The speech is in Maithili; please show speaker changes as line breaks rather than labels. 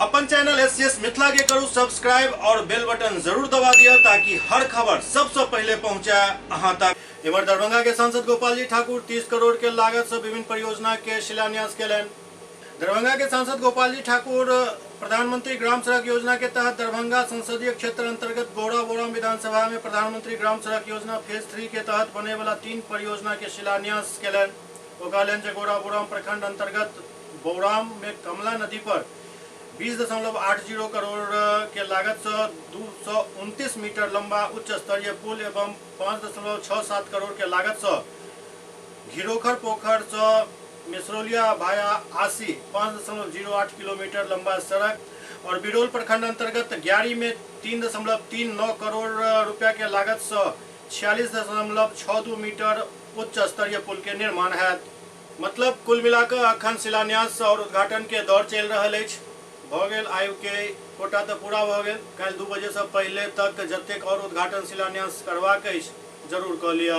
अपन चैनल एससीएस मिथिला के करू सब्सक्राइब और बेल बटन जरूर दबा दिया ताकि हर खबर सबसे पहले पहुंचे अहां तक। इमहर दरभंगा के सांसद गोपाल जी ठाकुर 30 करोड़ के लागत से विभिन्न परियोजना के शिलान्यास केलनि। दरभंगा के सांसद गोपाल जी ठाकुर प्रधानमंत्री ग्राम सड़क योजना के तहत दरभंगा संसदीय क्षेत्र अंतर्गत गौरा बोराम विधानसभा में प्रधानमंत्री ग्राम सड़क योजना फेज 3 के तहत बने वाला 3 परियोजना के शिलान्यास केलनि। ओ कहलनि जे गौरा बोराम प्रखंड अंतर्गत बौराम में कमला नदी पर 20.80 करोड़ के लागत से 229 मीटर लंबा उच्च स्तरीय पुल एवं 5.67 करोड़ के लागत से घिरोखर पोखर से मिसरौलिया भाया आसी 5.08 किलोमीटर लंबा सड़क और बिरौल प्रखंड अंतर्गत ग्यारी में 3.39 करोड़ रुपया के लागत से 46.62 मीटर उच्च स्तरीय पुल के निर्माण है। मतलब कुल मिलाकर अखन शिलान्यास और उद्घाटन के दौर चल रहा अछि। भऽ गेल आयु के कोटा तऽ पूरा भऽ गेल। काल्हि 2 बजे से पहले तक जतेक और उद्घाटन शिलान्यास करबाक अछि जरूर कऽ लिअ।